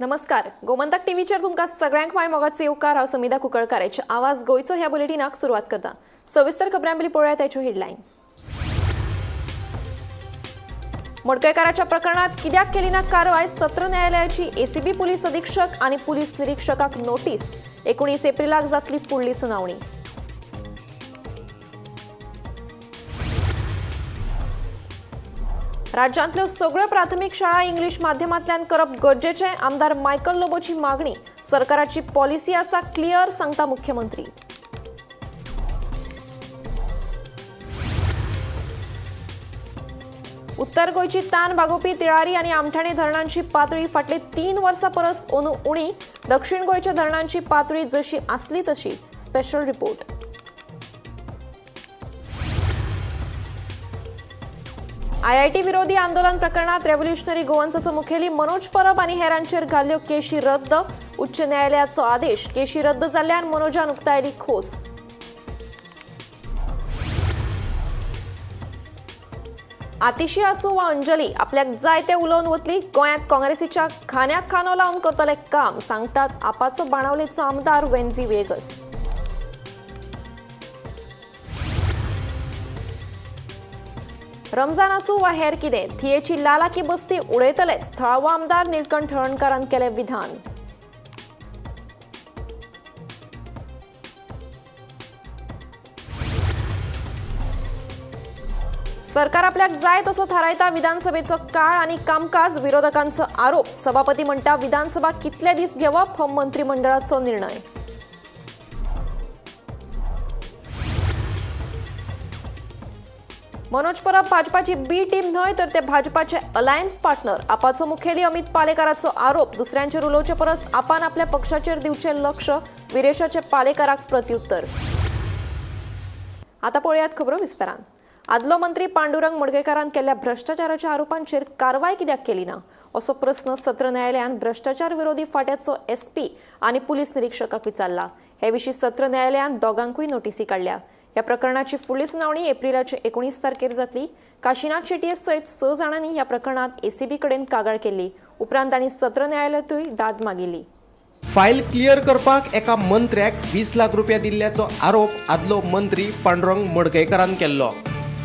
नमस्कार, गोमंतक टीव्हीचेर तुमकां सगळ्यांक माय मोगाचे येवकार. हांव समिधा कुंकळकार. आवाज गोंयचो ह्या बुलेटिनाक सुरवात करता. सविस्तर खबरां पयलीं पळोवया त्याच्यो हेडलायन्स. मडकयकाराच्या प्रकरणात कित्याक केली ना कारवाय? सत्र न्यायालयाची एसीबी पुलीस अधीक्षक आनी पुलीस निरीक्षकाक नोटीस. 19 एप्रिलाक जातली फुडली सुनावणी. राज्यांतल्यो सगळ्यो प्राथमीक शाळा इंग्लीश माध्यमांतल्यान करप गरजेचें, आमदार मायकल लोबोची मागणी. सरकाराची पॉलिसी आसा क्लियर, सांगता मुख्यमंत्री. उत्तर गोंयची तान भागोवपी तिळारी आनी आमठाणे धरणांची पातळी फाटले 3 वर्सां परस अंदू उणी. दक्षिण गोंयच्या धरणांची पातळी जशी आसली तशी. Special report. आयआयटी विरोधी आंदोलन प्रकरणात रेव्होल्युशनरी गोवन्साचो मुखेली मनोज परब आनी हेरांचेर घाल्ल्यो केशी रद्द. उच्च न्यायालयाचो आदेश. केशी रद्द जाल्ल्यान मनोजान उक्तायली खोस. आतिशी आसूं वा अंजली, आपल्याक जाय ते उलोवन वतली. गोंयांत काँग्रेसीच्या खांद्याक खांदो लावन करतले काम, सांगतात आपाचो बाणावलेचो आमदार वेन्झी वेगस. रमजान आसूं वा हेर कितें, थियेची लालाकी बस्ती उडयतलेच, थळावो आमदार निळकंठ हळर्णकारान केलें विधान. सरकार आपल्याक जाय तसो थारायता विधानसभेचो काळ आनी कामकाज, विरोधकांचो आरोप. सभापती म्हणटा विधानसभा कितले दीस घेवप हो मंत्रिमंडळाचो निर्णय. मनोज परब भाजपाची बी टीम न्हय तर ते भाजपाचे अलायन्स पार्टनर, आपाचो मुखेली अमित पालेकाराचो आरोप. दुसऱ्यांचेर उलोवचे परस आपान आपल्या पक्षाचेर दिवचें लक्ष, विरेशाचे पालेकाराक प्रत्युत्तर. आता पळयात खबरो विस्तारान. आदलो मंत्री पांडुरंग मडकयकारान केल्ल्या भ्रश्टाचाराच्या आरोपांचेर कारवाय कित्याक केली ना असो प्रस्न सत्र न्यायालयान भ्रश्टाचार विरोधी फांट्याचो एसपी आनी पुलीस निरीक्षकाक विचारला. हे विशीं सत्र न्यायालयान दोगांकूय नोटीसी काडल्या. ह्या प्रकरणाची फुडली सुनावणी एप्रिलाचे 19 तारखेर जातली. काशीनाथ शेटये सयत 6 जाणांनी ह्या प्रकरणात एसीबी कडेन कागाळ केल्ली. उपरांत तांणी सत्र न्यायालयांतूय दाद मागिल्ली. फायल क्लियर करपाक एका मंत्र्याक 20 लाख रुपया दिल्ल्याचो आरोप आदलो मंत्री पांडुरंग मडकयकारान केल्लो.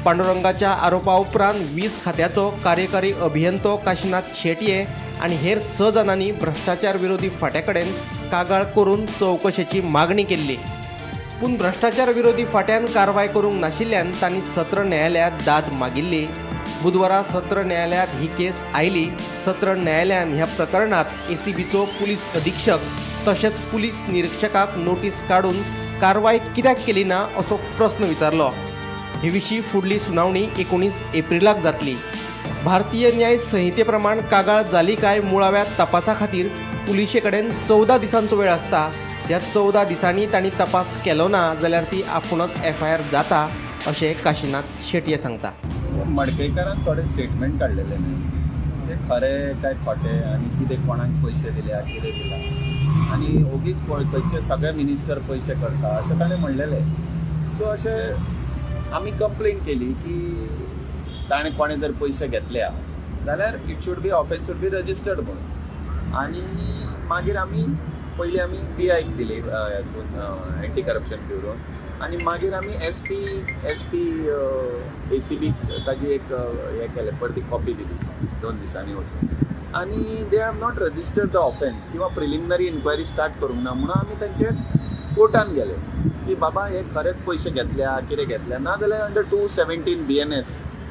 पांडुरंगाच्या आरोपा उपरांत वीज खात्याचो कार्यकारी अभियंतो काशीनाथ शेटये आनी हेर 6 जाणांनी भ्रश्टाचार विरोधी फांट्या कडेन कागाळ करून चवकशेची मागणी केल्ली. पूण भ्रश्टाचार विरोधी फांट्यान कारवाय करूंक नाशिल्ल्यान तांणी सत्र न्यायालयांत दाद मागिल्ली. बुधवारा सत्र न्यायालयांत ही केस आयली. सत्र न्यायालयान ह्या प्रकरणात एसीबीचो पुलीस अधीक्षक तशेंच पुलीस निरीक्षकाक नोटीस काडून कारवाय कित्याक केली ना असो प्रस्न विचारलो. हे विशीं फुडली सुनावणी 19 एप्रिलाक जातली. भारतीय न्याय संहिते प्रमाण कागाळ जाली काय मुळाव्या तपासा खातीर पुलिशे कडेन 14 दिसांचो वेळ आसता. ह्या 14 दिसांनी तांणी तपास केलो ना जाल्यार ती आपुणूच एफआयआर जाता अशें काशीनाथ शेटये सांगता. मडकयकारान थोडे स्टेटमेंट काडलेले न्ही, ते खरें काय खोटें आनी कितें कोणाक पयशे दिल्या कितें दिला आनी ओगीच खंयचे सगळे मिनिस्टर पयशे करता अशें ताणें म्हणलेलें. सो अशें आमी कंप्लेन केली की ताणें कोणें जर पयशे घेतल्या जाल्यार it should be offence should be registered म्हणून. आनी मागीर आमी पयलीं आमी पी आयक दिली एंटी करप्शन ब्युरोन आनी मागीर आमी एस पी ए सी बीक ताजी एक हें केलें, परती कॉपी दिली 2 दिसांनी वचून. आनी they have not registered the offence किंवा प्रिलिमिनरी इन्क्वायरी स्टार्ट करूंक ना म्हणून आमी तांचेर कोर्टान गेले की बाबा हे खरेंच पयशे घेतल्या कितें घेतल्या, ना जाल्यार अंडर 217 BNS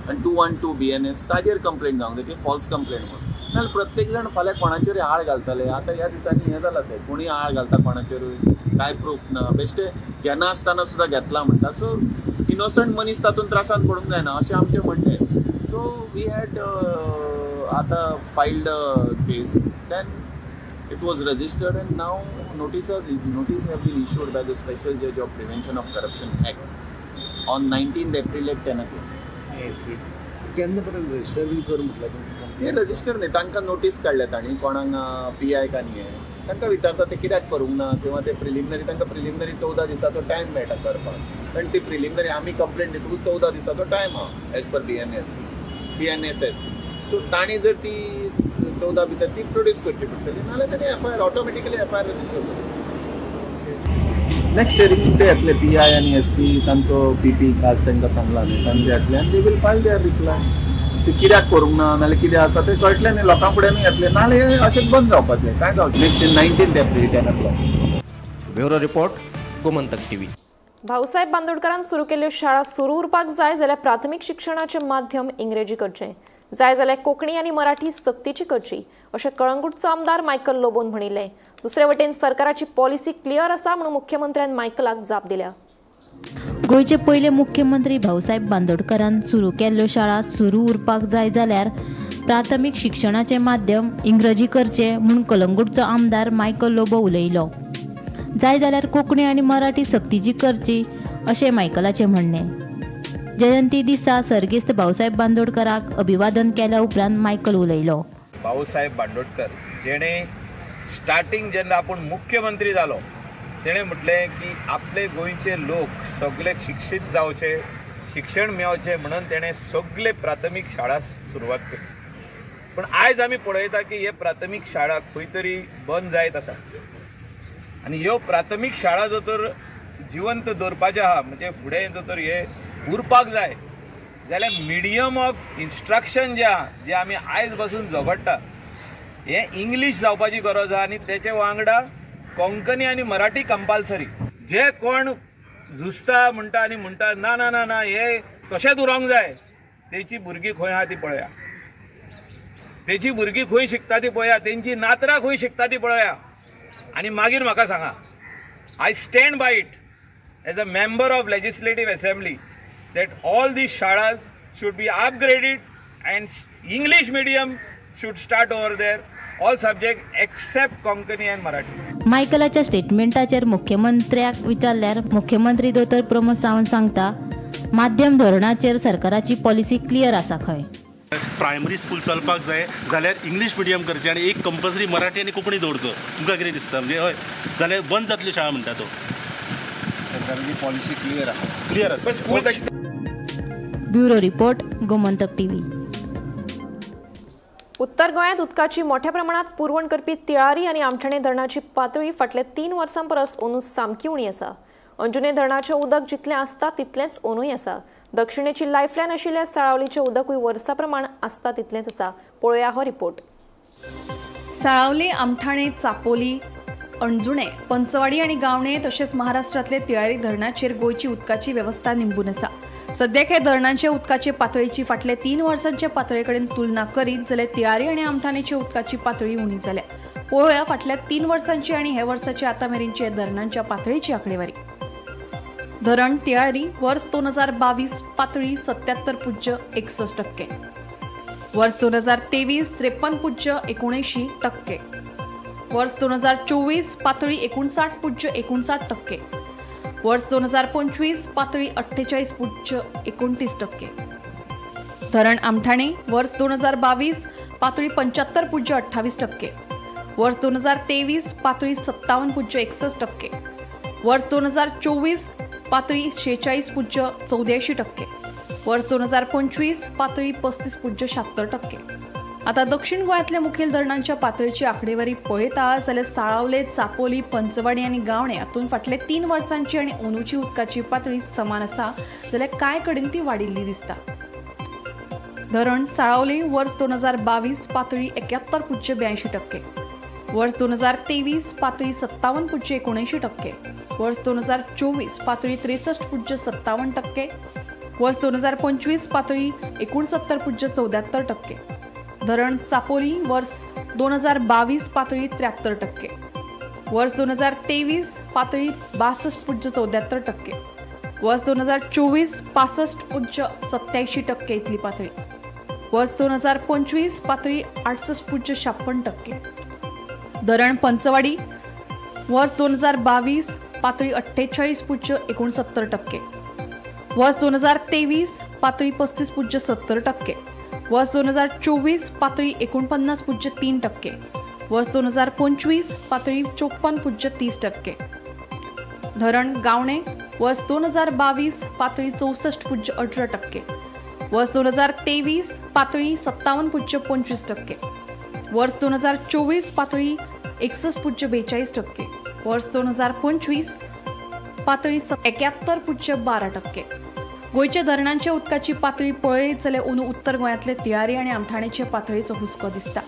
आनी 212 BNS ताजेर कंप्लेन जावंक जाय की फॉल्स कंप्लेन म्हणून. नाजाल्यार प्रत्येक जाण फाल्यां कोणाचेरूय आळ घालतले. आतां ह्या दिसांनी हें जालां तें कोणूय आळ घालता कोणाचेरूय, कांय प्रूफ ना, बेश्टे घेनासतना सुद्दां घेतला म्हणटा. सो इनोसंट मनीस तातूंत त्रासान पडूंक जायना अशें आमचें म्हणणें. सो we had आतां filed case, then it was registered and now notice have been issued by the special जज of prevention of corruption act on 19 April at 10 o'clock. केन्ना पर्यंत रजिस्टर बीन कर म्हटलें तुमकां? ते रजिस्टर न्ही, तांकां नोटीस काडल्या तांणी कोणाक पी I आनी हें तांकां विचारता ते कित्याक करूंक ना किंवा ते प्रिलिमिनरी, तांकां प्रिलिमिनरी 14 दिसाचो टायम मेळटा करपाक. कारण ती प्रिलिमिनरी आमी कंप्लेन दितकूच 14 दिसाचो टायम आहा as per BNSS. सो तांणी जर ती 14 भितर ती प्रोड्यूस करची पडटली, नाजाल्यार ताणी एफआयआर, ऑटोमॅटिकली एफआयआर रजिस्टर करतले. नेक्स्ट हियरिंग ते येतले, पीआय आनी एसपी, तांचो पीपी आज तांकां सांगला न्ही, तांचे येतले आनी they will file their reply. ते कित्याक करूंक ना नाल्यार कितें आसा तें कळटलें न्ही, लोकां फुडें येतलें, नाल्यार हें अशेंच बंद जावपाचें, कांय जावचें. Next 19 April 10 o'clock. Bureau report, Gomantak TV. Bhausaheb बांदोडकरान सुरू केल्ल्यो शाळा सुरू उरपाक जाय जाल्यार प्राथमीक शिक्षणाचें माध्यम इंग्रेजी करचें, जाय जाल्यार कोंकणी आनी मराठी सक्तीची करची, अशें कळंगूटचो आमदार मायकल लोबोन म्हणिल्लें. दुसरे वटेन सरकाराची पॉलिसी क्लियर आसा म्हणून मुख्यमंत्र्यान मायकलाक जाप दिल्या. गोंयचे पयले मुख्यमंत्री भाऊसाहेब बांदोडकरान सुरू केल्ल्यो शाळा सुरू उरपाक जाय जाल्यार प्राथमीक शिक्षणाचें माध्यम इंग्रजी करचें म्हूण कलंगूटचो आमदार मायकल लोबो उलयलो. जाय जाल्यार कोंकणी आनी मराठी सक्तीची करची अशें मायकलाचें म्हणणें. जयंती दिसा सर्गेस्त भाऊसाहेब बांदोडकराक अभिवादन केल्या उपरांत मायकल उलयलो. भाऊसाहेब बांदोडकर जेणे स्टार्टिंग जेन्ना आपूण मुख्यमंत्री जालो तेणें म्हटलें की आपले गोंयचे लोक सगळे शिक्षीत जावचे, शिक्षण मेळचें म्हणून तेणें सगळे प्राथमीक शाळा सुरवात केली. पूण आयज आमी पळयता की हे प्राथमीक शाळा खंय तरी बंद जायत आसा आनी ह्यो प्राथमीक शाळा जर तर जिवंत दवरपाच्यो आहा, म्हणजे फुडें जर तर हे उरपाक जाय जाल्यार मिडियम ऑफ इन्स्ट्रक्शन जें आहा, जें आमी आयज पासून झगडटा, हें इंग्लीश जावपाची गरज आहा आनी तेचे वांगडा कोंकणी आनी मराठी कंपल्सरी. जे कोण झुजता म्हणटा आनी म्हणटा ना ना ना ना हे तशेंच उरोंक जाय, तेची भुरगीं खंय आहा ती पळया, तेची भुरगीं खंय शिकता ती पळया, तेंची नातरां खंय शिकता ती पळया आनी मागीर म्हाका सांगा. I stand by it as a member of Legislative Assembly that all these shalas should be upgraded and English medium should start over there, all subject except Konkani and Marathi. मायकलाच्या स्टेटमेंटाचेर मुख्यमंत्र्याक विचारल्यार मुख्यमंत्री दोतोर प्रमोद सावंत सांगता, माध्यम धोरणाचेर सरकाराची पॉलिसी क्लियर आसा खंय. Primary school चलपाक जाय जाल्यार इंग्लीश मिडियम करचें आनी एक कंपल्सरी मराठी आनी कोंकणी दवरचो. तुमकां कितें दिसता? म्हणजे हय जाल्यार बंद जातल्यो शाळा म्हणटा तो. सरकाराची पॉलिसी क्लियर आहा. क्लियर आसा. स्कूल तशें. Bureau report, Gomantak TV. उत्तर गोंयांत उदकाची मोठ्या प्रमाणात पुरवण करपी तिळारी आनी आमठाणे धरणाची पातळी फाटल्या 3 वर्सां परस अंदू सामकी उणी आसा. अंजुणे धरणाचें उदक जितलें आसता तितलेंच अंदूय आसा. दक्षिणेची लायफलायन आशिल्ल्या साळावलीचें उदकूय वर्सा प्रमाण आसता तितलेंच आसा. पळोवया हो रिपोर्ट. साळावले, आमठाणे, चापोली, अणजुणे, पंचवाडी आनी गावणे तशेंच महाराष्ट्रांतले तिळारी धरणाचेर गोंयची उदकाची वेवस्था निंबून आसा. सद्याक हे धरणांचे उदकाचे पातळीची फाटले 3 वर्सांचे पातळे कडेन तुलना करीत जाल्यार तिळारी आनी आमठाणेची उदकाची पातळी उणी जाल्या. पळोवया फाटल्या 3 वर्सांची आनी हे वर्साची आतां मेरेनची धरणांच्या पातळीची आंकडेवारी. धरण तिळारी वर्स 2022 पातळी 77.61%, वर्स 2023 53.79%, वर्स 2024 पातळी 59.59%, वर्स 2025 पातळी 48.29%. धरण आमठाणे वर्स 2022 पातळी 75.28%, वर्स 2023 पातळी 57.61%, वर्स 2024 पातळी 46.84%, वर्स 2025 पातळी 35.76%. आता दक्षिण गोंयांतल्या मुखेल धरणांच्या पातळीची आंकडेवारी पळयता जाल्यार साळावले, चापोली, पंचवाडी आनी गावणे हातूंत फाटले 3 वर्सांची आनी अंदूची उदकाची पातळी समान आसा, जाल्यार कांय कडेन ती वाडिल्ली दिसता. धरण साळावले वर्स 2022 पातळी 71.82%, वर्स 2023 पातळी 57.79%, वर्स 2024 पातळी 63.57%, वर्स 2025 पातळी 69.74%. धरण चापोली वर्स 2022 पातळी 73%, वर्स 2023 पातळी 62.74%, वर्स 2024 65.87% इतली पातळी, वर्स 2025 पातळी 68.56%. धरण पंचवाडी वर्स 2022 पातळी 48.69%, वर्स 2023 पातळी 35.70%, वर्स 2024 पातळी 49.3%, वर्स 2025 पातळी 54.30%. धरण गावणे वर्स 2022 पातळी 64.18%, वर्स 2023 पातळी 57.25%, वर्स 2024 पातळी 61.42%, वर्स 2025 पातळी 71.12%. गोंयच्या धरणांच्या उदकाची पातळी पळयत जाल्यार अंदू उत्तर गोंयांतले तिळारी आनी आमठाणेचे पातळीचो हुस्को दिसता.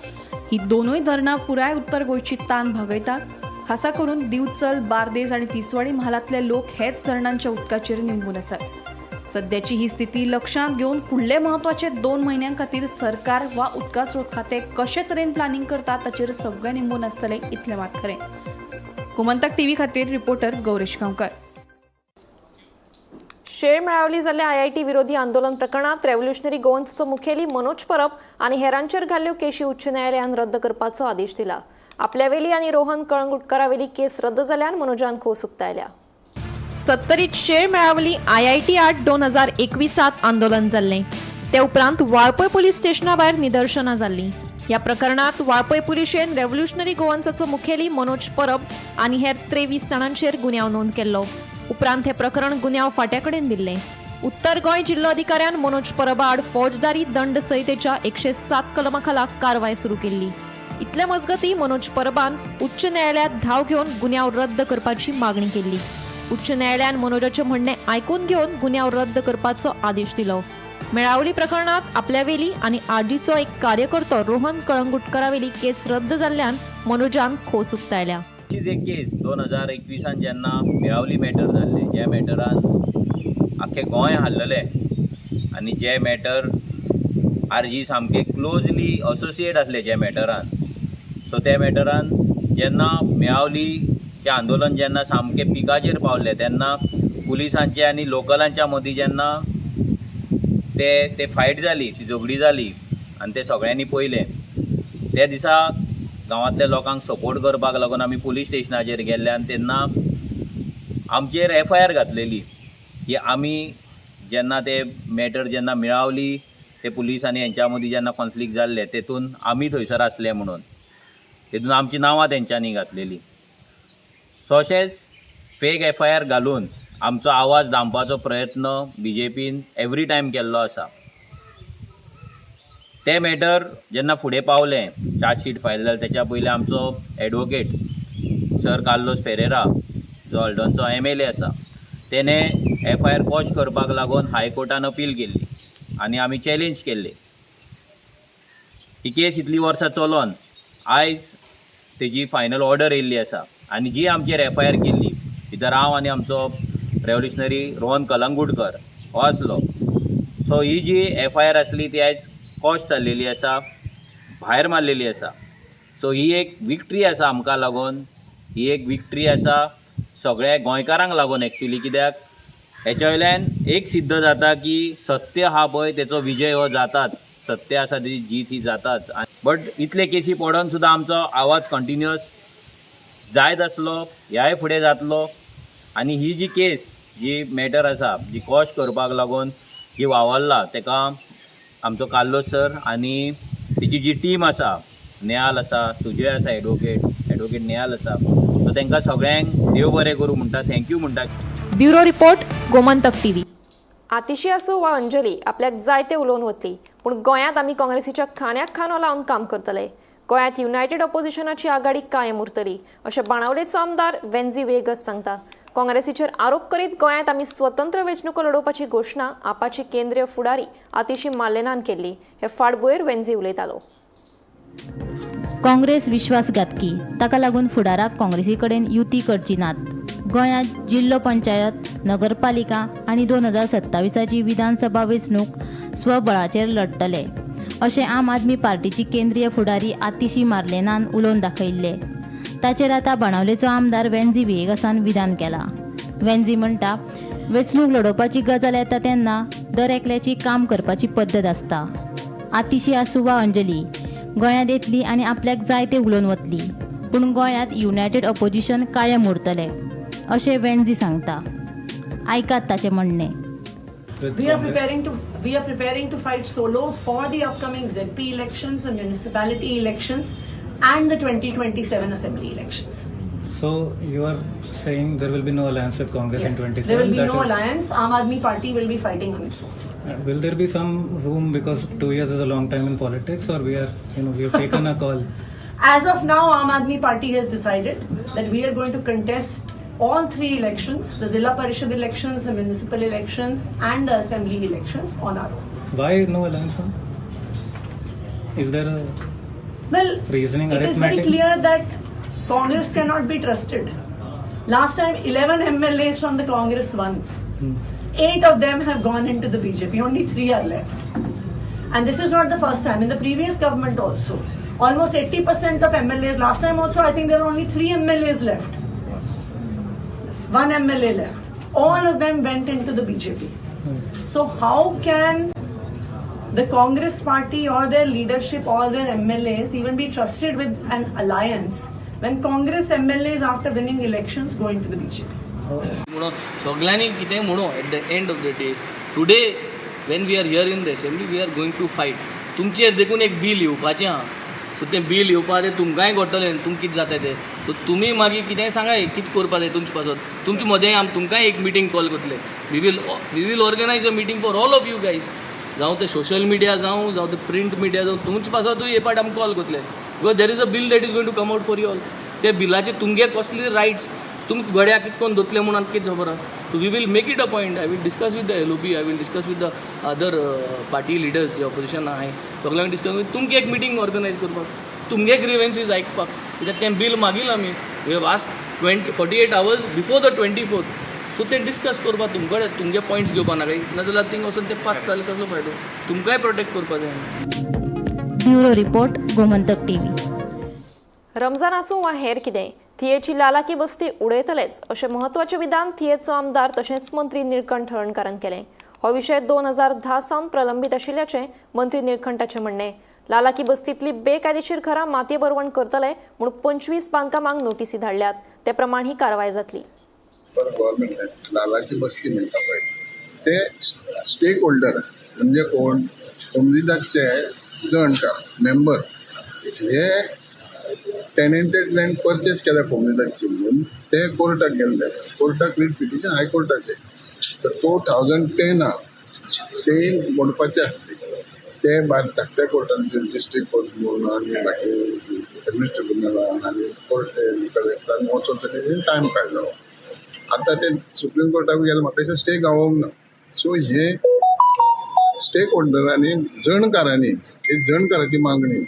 ही दोनूय धरणां पुराय उत्तर गोंयची तान भागयतात. खासा करून दिवचल, बार्देज आनी तिसवाडी म्हालांतले लोक हेच धरणांच्या उदकाचेर निंबून आसात. सद्याची ही स्थिती लक्षांत घेवन फुडले म्हत्वाचे 2 म्हयन्यां खातीर सरकार वा उदका स्रोत खातें कशे तरेन प्लॅनिंग करता ताचेर सगळें निंबून आसतलें इतलें मात खरें. गोमंतक टीव्ही खातीर रिपोर्टर गौरेश गांवकर. शेळ मेळावली जाल्ल्या आयआयटी विरोधी आंदोलन प्रकरणात रेव्होल्युशनरी गोवन्सचो मुखेली मनोज परब आनी हेरांचेर घाल्ल्यो केशी उच्च न्यायालयान रद्द करपाचो आदेश दिला. आपल्यावेली आनी रोहन कळंगुटकारावेली केस रद्द जाल्यान मनोजान खोस उक्तायल्या. सत्तरीत शेळ मेळावली आयआयटी आड 2021 आंदोलन जाल्लें. ते उपरांत वाळपय पुलीस स्टेशना भायर निदर्शनां जाल्लीं. ह्या प्रकरणात वाळपय पुलिशेन रेव्होल्युशनरी गोवन्साचो मुखेली मनोज परब आनी हेर 23 जाणांचेर गुन्यांव नोंद केल्लो. उपरांत हे प्रकरण गुन्यांव फाट्या कडेन दिल्लें. उत्तर गोंय जिल्लोधिकाऱ्यान मनोज परबा आड फौजदारी दंड संहितेच्या 107 कलमा खाला कारवाय सुरू केल्ली. इतले मजगती मनोज परबान उच्च न्यायालयात धाव घेवन गुन्यांव रद्द करपाची मागणी केल्ली. उच्च न्यायालयान मनोजाचें म्हणणें आयकून घेवन गुन्यांव रद्द करपाचो आदेश दिलो. मेळावली प्रकरणात आपल्यावेली आनी आरजीचो एक कार्यकर्तो रोहन कळंगुटकारावेली केस रद्द जाल्ल्यान मनोजान खोस उक्तायल्या. हीच एक केस 2021 जेन्ना मेळावली मॅटर जाल्लें, ज्या मॅटरान आख्खें गोंय हाल्ललें आनी जे मॅटर आरजी सामके क्लोजली असोसिएट आसले ज्या मॅटरान, सो त्या मॅटरान जेन्ना मेळावलीचें आंदोलन जेन्ना सामकें पिकाचेर पावलें तेन्ना पुलिसांचे आनी लोकलांच्या मदीं जेन्ना ते फायट जाली, ती झगडी जाली आनी ते सगळ्यांनी पळयलें. त्या दिसा गांवांतल्या लोकांक सपोर्ट करपाक लागून आमी पुलीस स्टेशनाचेर गेल्ले आनी तेन्ना आमचेर एफ I R घातलेली की आमी जेन्ना ते मॅटर जेन्ना मेळावली ते पुलीस आनी हेंच्या मदीं जेन्ना कॉन्फ्लिक्ट जाल्ले तेतून आमी थंयसर आसले म्हणून तेतून आमची नांवां तेंच्यांनी घातलेली. सो अशेंच फेक एफ I R घालून आमचो आवाज दामपाचो प्रयत्न बीजेपीन एवरी टायम केल्लो आसा. तें मॅटर जेन्ना फुडें पावलें, चार्जशीट फायल जालें, तेच्या पयलीं आमचो एडवोकेट सर कार्लोस फेरेरा जो हळदोणचो एम.एल.ए. आसा तेणें एफ.आय.आर कॉश करपाक लागून हायकोर्टान अपील केल्ली आनी आमी चॅलेंज केल्ली. ही केस इतलीं वर्सां चलोन आयज तेजी फायनल ऑर्डर येयल्ली आसा आनी जी आमचेर एफ.आय.आर केल्ली भितर हांव आनी आमचो रेव्होल्युशनरी रोहन कलंगूटकर हो आसलो. सो ही जी एफ.आय.आर आसली ती आयज कॉश जाल्लेली आसा, भायर मारलेली आसा. सो ही एक विक्ट्री आसा आमकां लागून, ही एक विक्ट्री आसा सगळ्या गोंयकारांक लागून एक्चुली, कित्याक हेच्या वयल्यान एक सिद्ध जाता की सत्य आहा पळय तेचो विजय हो जाताच, सत्य आसा तेजी जीत ही जाताच. बट इतले केसी पडोन सुद्दां आमचो आवाज कंटिन्युअस जायत आसलो, ह्याय फुडें जातलो. आनी ही जी केस जी मॅटर आसा जी कॉश करपाक लागून जी वावरला तेका आमचो कार्लोस सर आनी तेजी जी टीम आसा, नेहाल आसा, सुजय आसा, एडवोकेट नेहाल आसा, सो तांकां सगळ्यांक देव बरें करूं म्हणटा, thank you म्हणटा. Bureau report, Gomantak TV. Atishi आसूं वा अंजली, आपल्याक जायते उलोवन वतली, पूण गोंयांत आमी काँग्रेसीच्या खांद्याक खांदो लावन काम करतले. गोंयांत युनायटेड ऑपोजिशनाची आघाडी कायम उरतली अशें बाणावलेचो आमदार वेन्झी वेगस सांगता. काँग्रेसीचेर आरोप करीत गोंयांत आमी स्वतंत्र वेंचणुको लडोवपाची घोशणा आपाची केंद्रीय फुडारी आतिशी मार्लेनान केल्ली. हे फाटभुंयेर वेन्झी उलयतालो. काँग्रेस विश्वासघातकी, ताका लागून फुडाराक काँग्रेसी कडेन युती करची नात. गोंयांत जिल्लो पंचायत, नगरपालिका आनी 2027ची विधानसभा वेंचणूक स्वबळाचेर लढतले अशें आम आदमी पार्टीची केंद्रीय फुडारी आतिशी मार्लेनान उलोवन दाखयिल्लें. ताचेर आतां बाणावलेचो आमदार वेन्झी व्हिएगासान विधान केलां. वेन्झी म्हणटा, वेंचणूक लडोवपाची गजाल येता तेन्ना दर एकल्याची काम करपाची पद्दत आसता. आतिशी आसूं वा अंजली, गोंयांत येतली आनी आपल्याक जाय तें उलोवन वतली, पूण गोंयांत युनायटेड ऑपोजिशन कायम उरतलें अशें वेन्झी सांगता. आयकात ताचें म्हणणें. We are preparing to fight solo for the upcoming ZP elections, the municipality elections, and the 2027 assembly elections. So you are saying there will be no alliance with Congress Yes, in 27? there will be That no is- alliance. Aam Aadmi Party will be fighting on its own. Will there be some room, because 2 years is a long time in politics, or we are, we have taken a call? As of now, Aam Aadmi Party has decided that we are going to contest all three elections, the Zilla Parishad elections, the municipal elections and the assembly elections on our own. Why no alliance, ma'am? Is there a Well, reasoning, it is very arithmetic? clear that Congress cannot be trusted. Last time, 11 MLAs from the Congress won. 8 of them have gone into the BJP. Only 3 are left. And this is not the first time. In the previous government also, almost 80% of MLAs, last time also I think there were only 3 MLAs left. 1 MLA left. All of them went into the BJP. So how can the Congress party or their leadership or their MLAs even be trusted with an alliance when Congress MLAs after winning elections go into the BJP? म्हणून सगळ्यांनी कितेंय म्हणू, at the end of the day today when we are here in the assembly we are going to fight. तुमचेर देखून एक bill येवपाचें आहा, so तें बील येवपा तें तुमकांय कळटलें तुमकां कितें जाता तें. सो तुमी मागीर कितेंय सांगाय कितें करपा जाय तुमचे पासत, तुमचे मदें आमी तुमकांय एक मिटींग कॉल करतले. We will organise a meeting for all of you guys, जावं तें सोशल मिडिया जावं, जावं तें प्रिंट मिडिया जावं, तुमचे पासतूय हे पाट आमी कॉल करतले, because there is a bill that is going to come out for you all. ते बिलाचे तुमगे कसले रायट्स, तुमकां गड्याक कितें करून दोतले म्हणून आमकां कितें खबर आहा. So we will make it a point. I will discuss with the LOP, I will discuss with the other party leaders J opposition आहाय सगळ्यांक डिस्कस करून तुमकां एक मिटींग ऑर्गनायज करपाक, तुमगे ग्रिवेन्सीज आयकपाक, कित्याक तें बील मागिलां आमी. We have ask 48 hours before the 24th. So ते डिस्कस करपाक तुमकडे तुमगे पॉयंट्स घेवपाक नाका, नाजाल्यार थिंग वचून ते पास जाले कसलो फायदो, तुमकांय प्रोटेक्ट करपाक जाय. Bureau report, Gomantak TV. Ramzan आसूं वा हेर कितें, थियेची लालाकी बस्ती उडयतलेच अशें म्हत्वाचें विधान थियेचो आमदार तशेंच मंत्री निळकंठ हळर्णकारान केलें. हो विशय 2010 सावन प्रलंबीत आशिल्ल्याचें मंत्री निळकंठाचें म्हणणें. लालाकी बस्तींतली बेकायदेशीर घरां मातये बरवण करतले म्हूण 25 बांदकामांक नोटीसी धाडल्यात, ते प्रमाण ही कारवाय जातली. गव्हर्मेंट लालाची बस्ती म्हणटा पळय ते स्टेक होल्डर म्हणजे कोण, कोमुनिदादचे जणकार मेंबर हे टेनेंटेड लँड परचेस केल्या कोमुनिदादची म्हणून ते कोर्टाक गेल्ले, कोर्टाक रीट पिटिशन हायकोर्टाचे, तर 2010 ते मोडपाचे आसले, ते भायर धाकट्या कोर्टान डिस्ट्रिक्ट कोर्ट म्हणून आनी बाकी एडमिनिस्ट्रेटिव्ह ट्रिब्युनलान आनी कोर्ट कलेक्टरान वचोन तेणी टायम काडलो. आतां ते सुप्रीम कोर्टाक गेले, म्हाका दिसता स्टे गावोंक ना. सो हे स्टेक होल्डरांनी जणकारांनी ही जणकाराची मागणी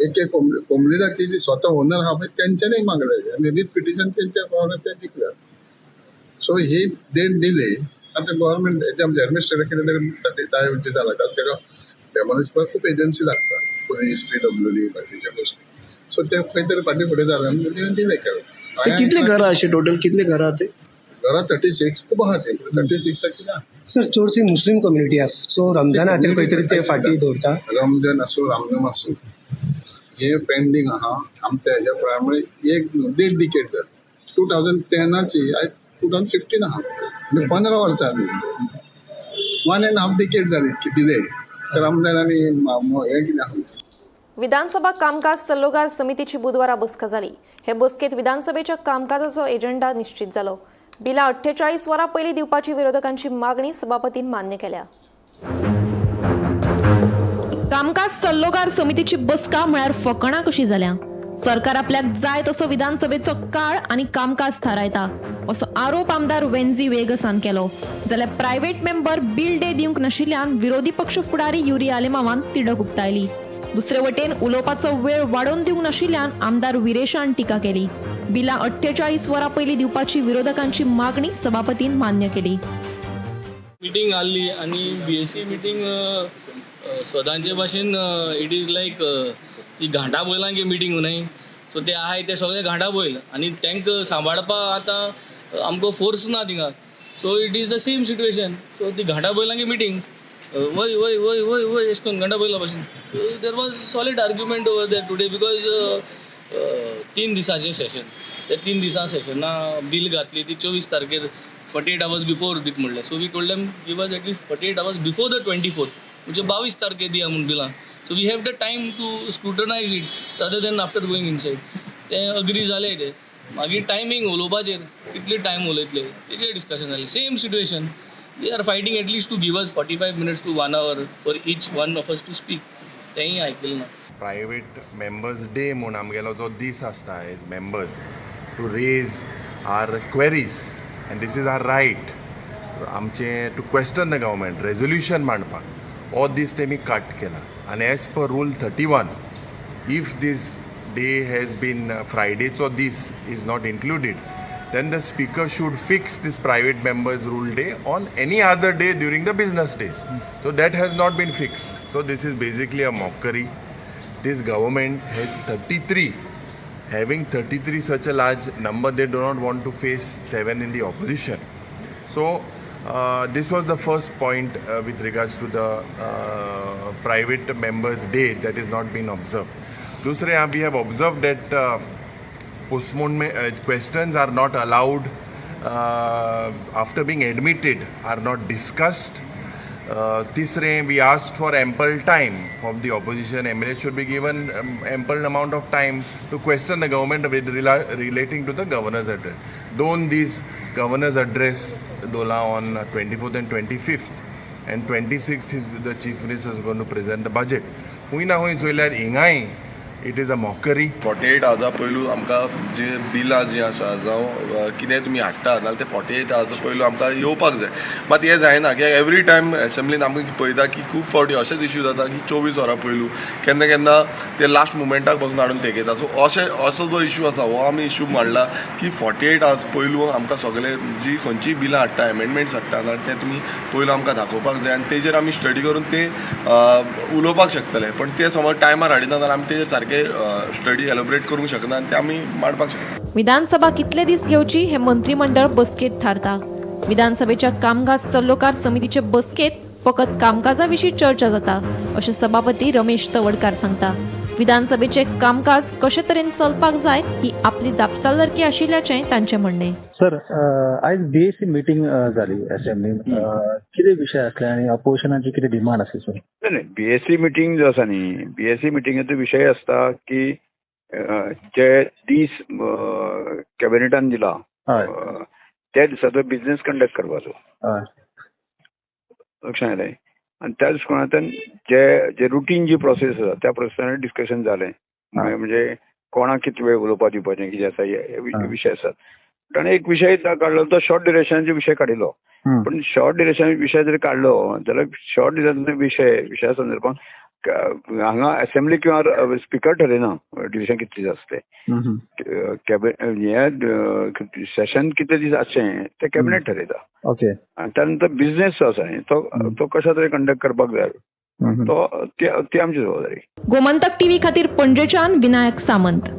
एक एक कोमुनिदादची जी स्वता ओनर आहा पळय तेंच्यांनी मागले आनी रीट पिटिशन तेंच्या पावल्यार ते जिखले. सो ही डेट दिली. आतां गव्हर्मेंट हेच्या एडमिनिस्ट्रेटर कितें तरी जाला, कारण ताका डेमोलिश करपाक खूब एजन्सी लागता, पुलीस, PWD, बाकीचे गोश्टी. सो ते खंय तरी फाटीं फुडें जालें आनी तेणी डिले केलें. कितले घरां अशी टोटल कितले घरां ते? घरां 36 खूब आहा ती, 36 ना. सर चडशी मुस्लीम कम्युनिटी आसा, सो रमजाना खातीर खंय तरी ते फाटीं दवरता. रमजान आसूं रामनम आसूं हे पेंडींग आहा आमच्या हेज्या प्रमाणे एक देड डिकेट जाली. 2010 आयज 2015 आहा, म्हणजे 15 वर्सां जाली, 1.5 डिकेट जाली डिले. रमजान आनी हें कितें आहा. विधानसभा कामकाज सल्लोगार समितीची बुधवारा बसका जाली. हे बसकेत विधानसभेच्या कामकाजाचो एजेंडा निश्चित जालो. बिलां 48 वरां पयलीं दिवपाची विरोधकांची मागणी सभापतीन मान्य केल्या. कामकाज सल्लोगार समितीची बसका म्हळ्यार फकाणां कशी जाल्या. सरकार आपल्याक जाय तसो विधानसभेचो काळ आनी कामकाज थारायता असो आरोप आमदार वेन्झी वेगसान केलो. जाल्यार प्रायव्हेट मेंबर बिल डे दिवंक नाशिल्ल्यान विरोधी पक्ष फुडारी युरी आलेमावान तिडक उक्तायली. दुसरे वटेन उलोवपाचो वेळ वाडोवन दिवंक नाशिल्ल्यान आमदार विरेशान टिका केली. बिलां 48 वरां पयलीं दिवपाची विरोधकांची मागणी सभापतीन मान्य केली. मिटींग आहली आनी BAC meeting सदांचे भाशेन it is लायक ती घांटा बैलांक मिटींग न्हय, सो ते आहाय ते सगळे घांटा बैल आनी तांकां सांबाळपा आतां आमकां फोर्स ना थिंगा. So it is the same situation. So ती घांटा बैलांची मिटींग वय वय वय वय वय अशें करून घांटा बैला भाशेन. There was solid argument over there today because 3 दिसांचें Seshan, त्या 3 दिसां सेशना बील घातली ती 24 तारखेर 48 आवर्स बिफोर दीत म्हणलें. So we told them give us at least 48 hours before the 24th, म्हणजे 22 तारखेर दिया म्हूण बिलां. So we have the time to scrutinise it rather than after going inside. ते अग्री जाले ते. मागीर टायमींग उलोवपाचेर कितले टायम उलयतले तेजेर डिस्कशन जालें. Same situation, we are fighting at least to give us 45 minutes to 1 hour for each one of us to speak, तेंय आयकलें ना. प्रायवेट मेंबर्स डे म्हूण आमगेलो जो दीस आसता as members to raise our queries and this is our right आमचें to question the government, resolution मांडपाक हो दीस तेमी कट केला. आनी as per rule 31 if this day has been फ्रायडेचो दीस is not included, then the speaker should fix this private members rule day on any other day during the business days. So that has not been fixed. So this is basically a mockery. This government has 33. Having 33 such a large number, they do not want to face 7 in the opposition. So this was the first point with regards to the private members day that is not been observed. Dusre, we have observed that postponement questions are not allowed after being admitted, are not discussed. Tisre, we asked for ample time from the opposition. MLA should be given ample amount of time to question the government with relating to the governor's address. Don't these governor's address Dola on 24th and 25th and 26th is the chief minister is going to present the budget. Hui na hui joyल्यार हिंगाय it is a mockery. 48 आवर्सा पयलू आमकां जे बिलां जीं आसा जावं कितें तुमी हाडटा नाल्यार ते 48 आवर्सा पयलू आमकां येवपाक जाय. मात हें जायना कित्याक एवरी टायम एसेंब्लीन आमकां पळयता की खूब फावटी अशेच इश्यू जाता की 24 वरां पयलू केन्ना केन्ना ते लास्ट मुमेंटाक पसून हाडून तेकयता. सो अशें असो जो इश्यू आसा हो आमी इश्यू मांडला की 48 आवर्स पयलू आमकां सगळे जी खंयचीय बिलां हाडटा, एमेंडमेंट्स हाडटा जाल्यार ते तुमी पयलू आमकां दाखोवपाक जाय आनी तेजेर आमी स्टडी करून ते उलोवपाक शकतले. पण ते समज टायमार हाडिना जाल्यार आमी तेजेर सारके स्टडी एलोबरेट करूंक शकना आनी ते आमी मांडपाक शकना. विधानसभा कितले दीस घेवची हे मंत्रीमंडळ बसकेत थारता. विधानसभेच्या कामकाज सल्लोकार समितीचे बसकेत फकत कामकाजा विशीं चर्चा जाता अशें सभापती रमेश तवडकार सांगता. विधानसभेचे कामकाज कशे तरेन चलपाक जाय ही आपली जापसालदारकी आशिल्ल्याचें तांचें म्हणणें. सर, आयज बीएसी मिटींग जाली असेंब्लीन, कितें विशय आसले आनी अपोजिशनाची कितें डिमांड आसली सर? नाही, बीएससी मिटींग जो आसा न्ही, बीएससी मिटिंगेचो विशय आसता की जे दीस कॅबिनेटान दिला त्या दिसाचो बिझनेस कंडक्ट करपाचो. लक्षात आयलें. आनी त्या दृश्टिकोनांतल्यान जे जे रुटीन जी प्रोसेस आसा त्या प्रोसेसान डिस्कशन जालें. म्हणजे कोणाक कितले वेळ उलोवपाक दिवपाचें कितें आसा हे विशय आसात. आनी एक विशय काडलो तो शॉर्ट ड्युरेशनाचे विशय काडिल्लो. पण शॉर्ट ड्युरेशन विशय जर काडलो जाल्यार शॉर्ट ड्युरेशन विशया संदर्भात हांगा असेंब्ली किंवा स्पिकर ठरयना ड्युरेशन कितले दीस आसतलें, हे सेशन कितले दीस आसचें तें कॅबिनेट ठरयता. ओके. आनी त्यानंतर बिझनेस जो आसा तो तो कशा तरेन कंडक्ट करपाक जाय तो ती आमची जबाबदारी. गोमंतक टीव्ही खातीर पणजेच्यान विनायक सामंत.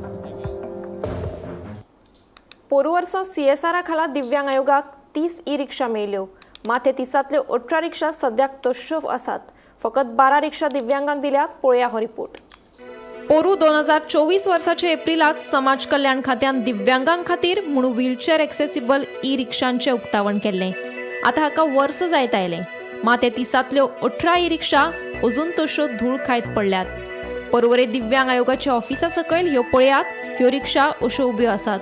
पोरू वर्सा सीएसआरा खाला दिव्यांग आयोगाक 30 ई रिक्षा मेळ्ळ्यो. मात हे 30तल्यो 18 रिक्षा सद्याक तश्यो आसात. फकत 12 रिक्षा दिव्यांगांक दिल्यात. पळोवया हो रिपोर्ट. पोरू 2024 वर्साचे एप्रिलात समाज कल्याण खात्यान दिव्यांगां खातीर म्हूण व्हीलचेअर एक्सेसिबल ई रिक्षांचें उक्तावण केल्लें. आतां हाका वर्स जायत आयलें. मात हे 30तल्यो 18 ई रिक्षा अजून तश्यो धूळ खायत पडल्यात. पर्वरे दिव्यांग आयोगाच्या ऑफिसा सकयल ह्यो पळयात ह्यो रिक्षा अश्यो उब्यो आसात.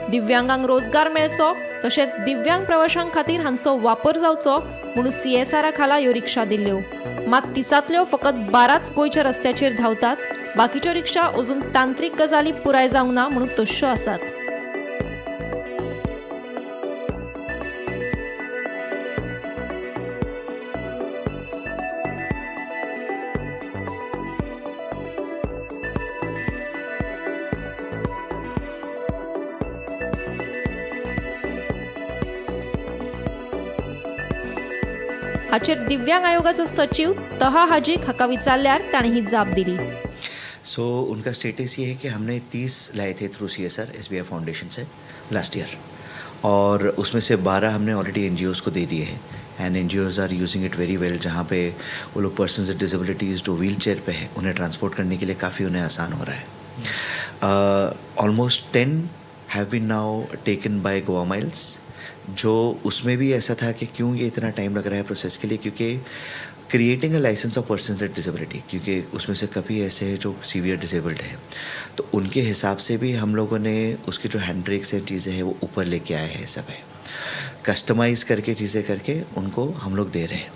दिव्यांगांक रोजगार मेळचो तशेंच दिव्यांग प्रवाशां खातीर हांचो वापर जावचो म्हणून सीएसआरा खाला ह्यो रिक्षा दिल्ल्यो. मात 30तल्यो फकत 12च गोंयच्या रस्त्याचेर धांवतात. बाकीच्यो रिक्षा अजून तांत्रीक गजाली पुराय जावंक ना म्हणून तश्यो आसात. हाचेर दिव्यांग आयोगाचो सचिव तहा हाजीक हाका विचारल्यार ताणें ही जाप दिली. सो उनका स्टेटस ये है कि हमने 30 लाए थे थ्रू सीएसआर एसबीआई फाउंडेशन से लास्ट ईयर, और उसमें से 12 हमने ऑलरेडी एनजीओज़ को दे दिए हैं and NGOs are using it very well. जहाँ पे वो लोग पर्सन विद डिसेबिलिटीज़ जो व्हील चेयर पे हैं उन्हें ट्रांसपोर्ट करने के लिए काफ़ी उन्हें आसान हो रहा है. Almost 10 have been now taken by Goa Miles, जो उसमें भी ऐसा था कि क्यों ये इतना टाइम लग रहा है प्रोसेस के लिए, क्योंकि Creating a licence of person with disability, क्योंकि उसमें से काफ़ी ऐसे हैं जो सीवियर डिसेबल्ड हैं, तो उनके हिसाब से भी हम लोगों ने उसके जो हैंड ब्रेक्स हैं, चीज़ें हैं, वो ऊपर लेके आए हैं। सब है कस्टमाइज़ करके, चीज़ें करके उनको हम लोग दे रहे हैं,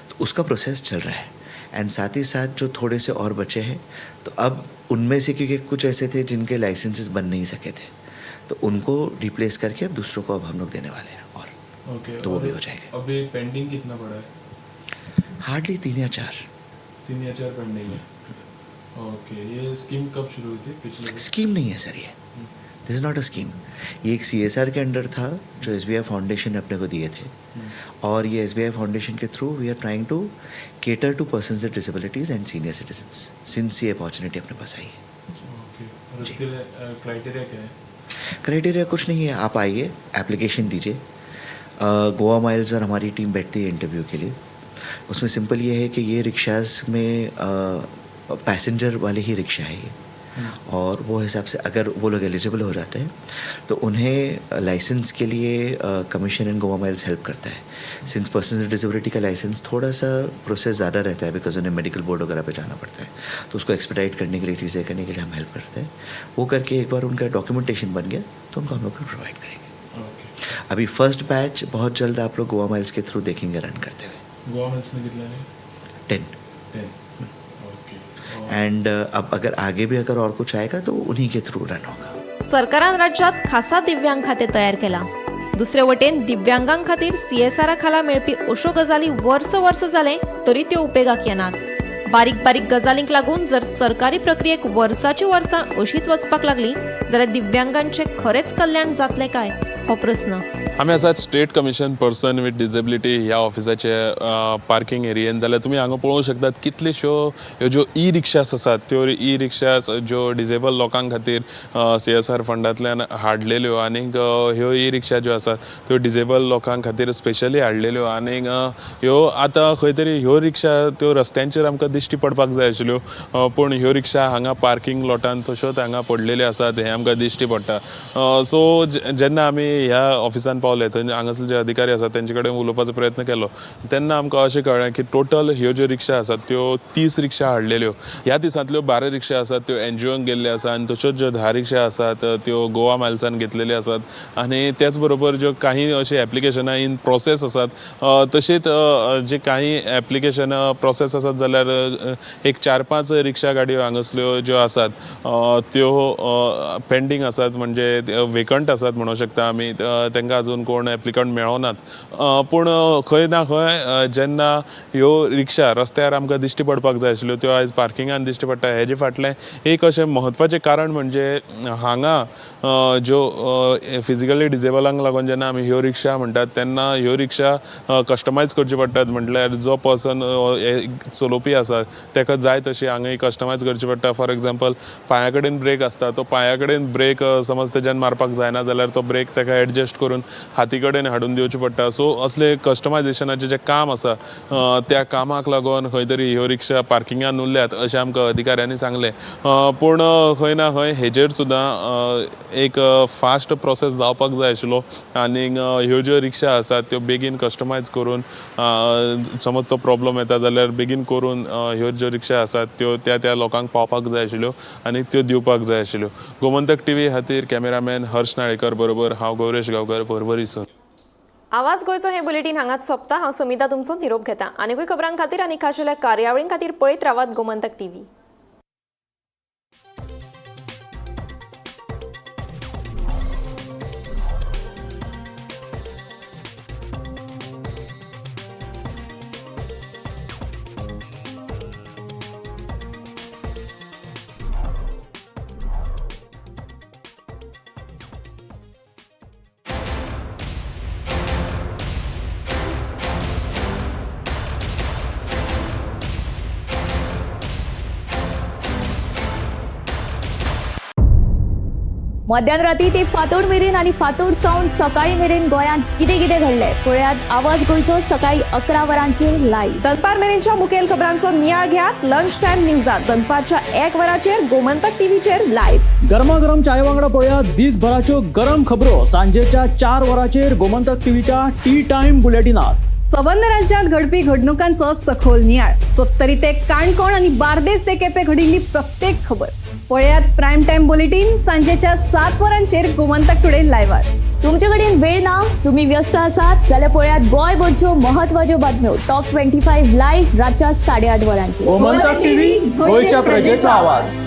तो उसका प्रोसेस चल रहा है। एंड साथ ही साथ जो थोड़े से और बचे हैं, तो अब उनमें से क्योंकि कुछ ऐसे थे जिनके लाइसेंसेस बन नहीं सके थे, तो उनको रिप्लेस करके अब दूसरों को अब हम लोग देने वाले हैं और तो वो भी हो जाएगा। अभी पेंडिंग कितना पड़ा है? हार्डली 3 या 4। 3 या 4 पेंडिंग है। ओके, ये स्कीम कब शुरू हुई थी? पिछले स्कीम नहीं है सर, ये this is not a scheme. ये एक CSR के अंडर था जो SBI foundation ने अपने को दिए थे, और ये SBI foundation K through we are trying to cater to persons with disabilities and senior citizens, since ये अपॉर्चुनिटी अपने पास आई है। ओके, और उसके लिए क्राइटेरिया क्या है? क्राइटेरिया कुछ नहीं है, आप आइए, एप्लीकेशन दीजिए। गोवा माइल्स और हमारी टीम बैठती है इंटरव्यू के लिए। उसमें सिंपल ये है कि ये रिक्शाज में पैसेंजर वाले ही रिक्शा है ये, और वो हिसाब से अगर वो लोग एलिजिबल हो जाते हैं तो उन्हें लाइसेंस के लिए commission in Goa miles help करता है। सिंस पर्सन विद डिसेबिलिटी का लाइसेंस थोड़ा सा प्रोसेस ज़्यादा रहता है, because उन्हें मेडिकल बोर्ड वगैरह पे जाना पड़ता है, तो उसको एक्सपेडाइट करने के लिए, चीज़ें करने के लिए हम हेल्प करते हैं। वो करके एक बार उनका डॉक्यूमेंटेशन बन गया तो उनको हम लोग प्रोवाइड करेंगे। अभी फर्स्ट बैच बहुत जल्द आप लोग गोवा माइल्स के थ्रू देखेंगे रन करते हुए। गोवा माइल्स में कितने हैं? 10। एंड अब अगर आगे भी अगर और कुछ आएगा तो उन्हीं के थ्रू रन होगा। सरकारान राज्यात खासा दिव्यांग खाते तयार केला। दुसरे वटेन दिव्यांगां खातीर CSR खाला मेळपी अश्यो गजाली वर्स वर्स जालें तरी त्यो उपेगाक येनात। बारीक बारीक गजालींक लागून जर सरकारी प्रक्रियेक वर्साची वर्सां अशीच वचपाक लागली जाल्यार दिव्यांगांचें खरेंच कल्याण जातलें काय हो प्रस्न। आमी आसात state commission person with disability ह्या ऑफिसाचे पार्किंग एरियेन। जाल्यार तुमी हांगा पळोवंक शकतात कितल्योश्यो ह्यो ज्यो ई रिक्शास आसात त्यो ई रिक्शास ज्यो डिजेबल लोकां खातीर CSR फंडांतल्यान हाडलेल्यो आनीक ह्यो ई रिक्शा ज्यो आसात त्यो डिजेबल लोकां खातीर स्पेशली हाडलेल्यो आनीक ह्यो आतां खंय तरी ह्यो रिक्शा त्यो रस्त्यांचेर आमकां दिश्टी पडपाक जाय आशिल्ल्यो, पूण ह्यो रिक्शा हांगा पार्किंग लॉटान तश्योच हांगा पडलेल्यो आसात हें आमकां दिश्टी पडटा। सो जेन्ना आमी ह्या ऑफिसान पावले थंय हांगासर जे अधिकारी आसात तेंचे कडेन उलोवपाचो प्रयत्न केलो तेन्ना आमकां अशें कळ्ळें की टोटल ह्यो ज्यो रिक्शा आसात त्यो 30 रिक्शा हाडलेल्यो। ह्या दिसांतल्यो 12 रिक्शा आसात त्यो NGOन गेल्ल्यो आसा आनी तश्योच ज्यो 10 रिक्शा आसात त्यो गोवा मायल्सान घेतलेल्यो आसात आनी त्याच बरोबर ज्यो काही अशी एप्लिकेशनां इन प्रोसेस आसात तशीच जे काही एप्लिकेशनां प्रोसेस आसात जाल्यार एक 4-5 रिक्शा गाडयो हांगासल्यो ज्यो आसात त्यो पेंडींग आसात, म्हणजे वेकंट आसात म्हणूंक शकता आमी, तांकां अजून कोण एप्लिकंट मेळोनात। पूण खंय ना खंय जेन्ना ह्यो रिक्शा रस्त्यार आमकां दिश्टी पडपाक जाय आशिल्ल्यो त्यो आयज पार्किंगान दिश्टी पडटा। हेजे फाटलें एक अशें म्हत्वाचें कारण म्हणजे हांगा ज्यो फिजिकली डिजेबलांक लागून जेन्ना आमी ह्यो रिक्शा म्हणटात तेन्ना ह्यो रिक्शा कस्टमायज करच्यो पडटात, म्हटल्यार जो पर्सन चलोवपी आसा ताका जाय तशी हांगा कस्टमायज करची पडटा। फॉर एग्जाम्पल पांया कडेन ब्रेक आसता, तो पांया कडेन ब्रेक समज तेज्यान मारपाक जायना जाल्यार तो ब्रेक ताका एडजस्ट करून हाती कडेन हाडून दिवचें पडटा। सो असले कस्टमायजेशनाचें जें काम आसा त्या कामाक लागून खंय तरी ह्यो रिक्शा पार्किंगान उरल्यात अशें आमकां अधिकाऱ्यांनी सांगलें। पूण खंय ना खंय हेजेर सुद्दां एक फास्ट प्रोसेस जावपाक जाय आशिल्लो आनीक ह्यो ज्यो रिक्शा आसात त्यो बेगीन कस्टमायज करून समज तो प्रॉब्लम येता जाल्यार बेगीन करून ह्यो ज्यो रिक्शा आसात त्यो त्या त्या लोकांक पावपाक जाय आशिल्ल्यो आनी त्यो दिवपाक जाय आशिल्ल्यो। गोमंतक टीव्ही खातीर कॅमेरामॅन हर्ष नाळेकर बरोबर हांव गौरेश गांवकर, पर्वरीसून। आवाज गोंयचो हे बुलेटीन हांगाच सोंपता। हांव समिता तुमचो निरोप घेता। आनीकूय खबरां खातीर आनी खाशेल्या कार्यावळीं खातीर पळयत रावात गोमंतक टीव्ही। मध्यान राती ते फातोड मेरेन आनी फातोड सावन सकाळी मेरेन गोंयांत कितें कितें घडलें पळयात आवाज गोंयचो सकाळी 11 वरांचेर लायव्ह। दनपार मेरेनच्या मुखेल खबरांचो नियाळ घेयात लंच टायम न्यूजात दनपारच्या 1 वराचेर गोमंतक टीव्हीचेर लायव्ह। गरमागरम चाय वांगडा पळयात दिसभराच्यो गरम खबरो सांजेच्या 4 वरांचेर गोमंतक टीव्हीच्या टी टायम बुलेटिनात। सबंद राज्यांत घडपी घडणुकांचो सखोल नियाळ. सत्तरी ते काणकोण आनी बार्देस ते केपें घडिल्ली प्रत्येक खबर पळयात प्रायम टायम बुलेटीन सांजेच्या 7 वरांचेर गोमंतक टुडे लायव्हार. तुमचे कडेन वेळ ना, तुम्ही व्यस्त आसात जाल्यार पळयात गोंयभरच्यो महत्वाच्यो बातम्यो टॉप 25 लायव्ह रातच्या 8:30 वरांचेर. गोमंतक टीव्ही, गोंयच्या प्रजेचा आवाज.